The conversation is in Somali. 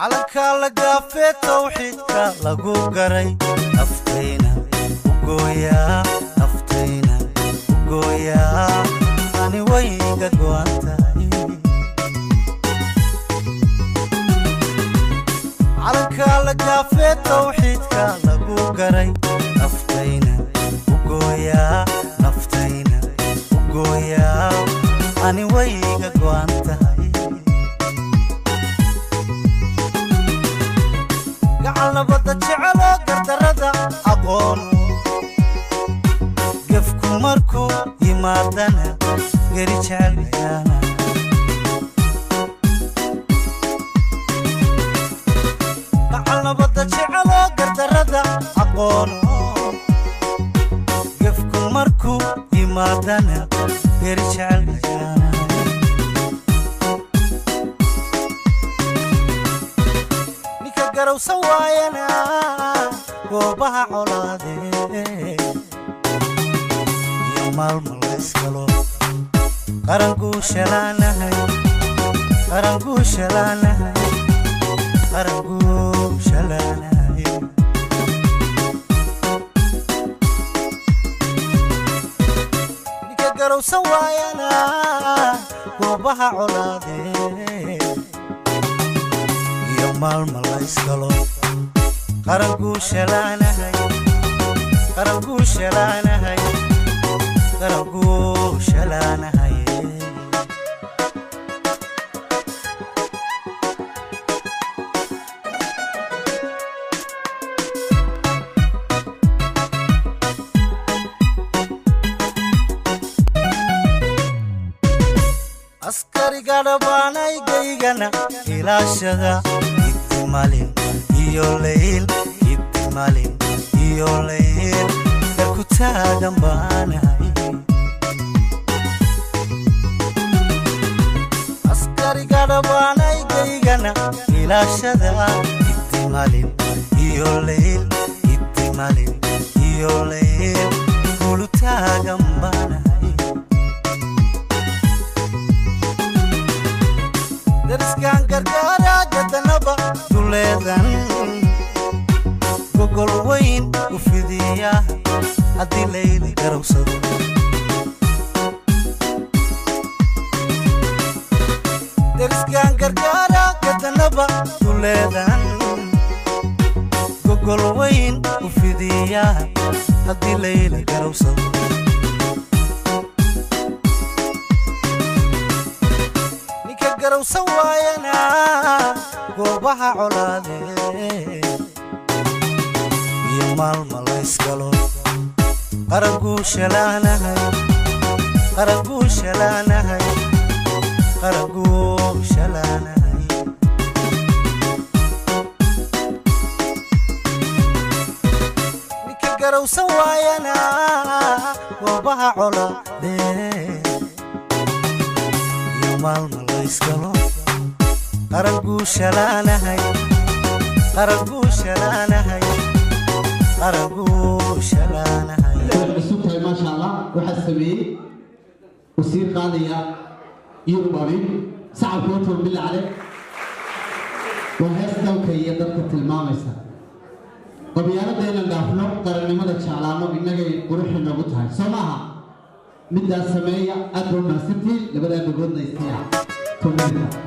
Calanka la gaafee tawxiidka lagu garay, naftayna u gooyaa, naftayna u gooyaa, ani wayga go'an tahay. Calanka la gaafee tawxiidka lagu garay, naftayna u gooyaa, naftayna u gooyaa, ani wayga go'an tahay. Gacal nabadda jeceloo gardarrada aqoon, gefku markuu yimaadana geri jecelyaana. Gacal nabadda jeceloo gardarrada aqoon, gefku markuu yimaadana geri jecelyaana. Ninka garowsan waayana goobaha colaadee iyo maalmo layskalo, qaranguushalaanahay, qaranguushalaanahay, qaranguushalaanahay. Ninka garowsan waayana goobaha colaadee iyo maalmo layskalo, qaranguushalaanahay, qaranguushalaanahay, qaranguushalaanahay. Askariga dhabaanaygaygana ilaashada, iddimalin iyo layl, iddimalin iyo layl, garku taagan baanahay. Askariga dhabaanaygaygana ilaashada, iddimalin iyo layl, iddimalin iyo layl, gulu taagan baanahay. Dariskan gargaaraa gadanaba duleedan, gogol weyn u fidiya haddii layla garowsado. Dariskan gargaaraa gadanaba duleedan, gogol weyn u fidiya haddii layla garowsado. Ninka garowsan waayana goobaha colaadee iyo maalmo layskalo, qaranguushalaanahay, qaranguushalaanahay, qaranguushalaanahay. Ninka garowsan waayana goobaha colaadee iyo maalmo layskalo, qaranguushalaanahay, qaranguushalaanahay, qaranguushalaanahay. Way cusub tahay, maasha Allah. Waxaa sameeyey wasiir qaadaya iyo ubaabin sacabka hortoon bila cale. Waa hees dalka iyo dadka tilmaamaysa. Qabyaaladda inaan dhaafno, qarannimada jeclaano, innagay quruxi noogu tahay, soo maaha? Middaas sameeya. Aad baa mahadsantihiin. Labadaa dhagoodna istiya 2 minute.